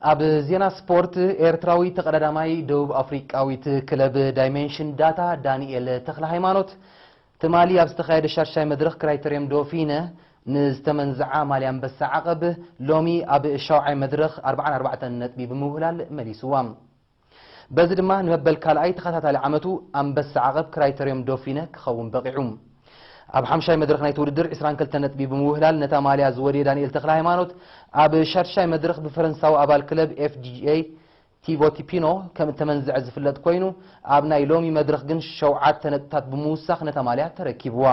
ኣብ ዜና ስፖርት፣ ኤርትራዊ ተቐዳዳማይ ደቡብ ኣፍሪቃዊት ክለብ ዳይሜንሽን ዳታ ዳንኤል ተኽለ ሃይማኖት ትማሊ ኣብ ዝተኻየደ ሻድሻይ መድረኽ ክራይተርየም ዶፊነ ንዝተመንዝዓ ማልያ ኣንበሳ ዓቐብ ሎሚ ኣብ ሻውዓይ መድረኽ ኣርባዓን ኣርባዕተን ነጥቢ ብምውህላል መሊስዋ። በዚ ድማ ንመበል ካልኣይ ተኸታታሊ ዓመቱ ኣንበሳ ዓቐብ ክራይተርየም ዶፊነ ክኸውን በቒዑ። ኣብ ሓምሻይ መድረኽ ናይቲ ውድድር ዕስራን ክልተን ነጥቢ ብምውህላል ነታ ማልያ ዝወደየ ዳንኤል ተኽለ ሃይማኖት፣ ኣብ ሻድሻይ መድረኽ ብፈረንሳዊ ኣባል ክለብ ኤፍዲኤ ቲቦቲ ፒኖ ከም እተመንዝዐ ዝፍለጥ ኮይኑ፣ ኣብ ናይ ሎሚ መድረኽ ግን ሸውዓተ ነጥብታት ብምውሳኽ ነታ ማልያ ተረኪብዋ።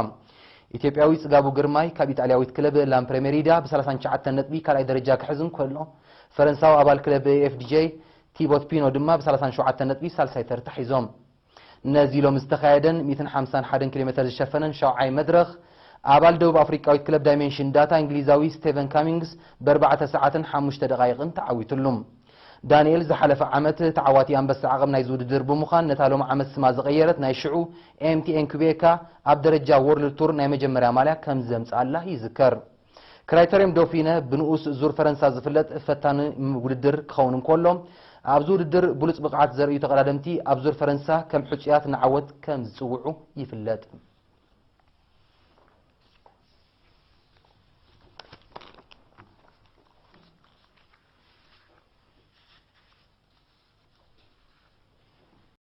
ኢትዮጵያዊ ጽጋቡ ግርማይ ካብ ኢጣልያዊት ክለብ ላምፕሬሜሪዳ ብ ሰላሳን ትሽዓተን ነጥቢ ካልኣይ ደረጃ ክሕዝ እንከሎ፣ ፈረንሳዊ ኣባል ክለብ ኤፍዲጄ ቲቦት ፒኖ ድማ ብ ሰላሳን ሸውዓተን ነጥቢ ሳልሳይ ተርታ ሒዞም። ነዚ ሎሚ ዝተኻየደን ሚእትን ሓምሳን ሓደን ኪሎ ሜተር ዝሸፈነን ሻውዓይ መድረኽ፣ ኣባል ደቡብ ኣፍሪቃዊት ክለብ ዳይሜንሽን ዳታ እንግሊዛዊ ስቴቨን ካሚንግስ ብኣርባዕተ ሰዓትን ሓሙሽተ ደቓይቕን ተዓዊትሉ። ዳንኤል ዝሓለፈ ዓመት ተዓዋቲ ኣንበሳ ዓቐብ ናይዚ ውድድር ብምዃን፣ ነታ ሎም ዓመት ስማ ዝቐየረት ናይ ሽዑ ኤምቲኤን ኩቤካ ኣብ ደረጃ ወርልድ ቱር ናይ መጀመርያ ማልያ ከም ዘምጽኣላ ይዝከር። ክራይተርየም ዶፊነ ብንኡስ ዙር ፈረንሳ ዝፍለጥ ፈታኒ ውድድር ክኸውን እንከሎ፣ ኣብዚ ውድድር ብሉጽ ብቕዓት ዘርእዩ ተቐዳደምቲ ኣብ ዙር ፈረንሳ ከም ሕጹያት ንዓወት ከም ዝጽውዑ ይፍለጥ።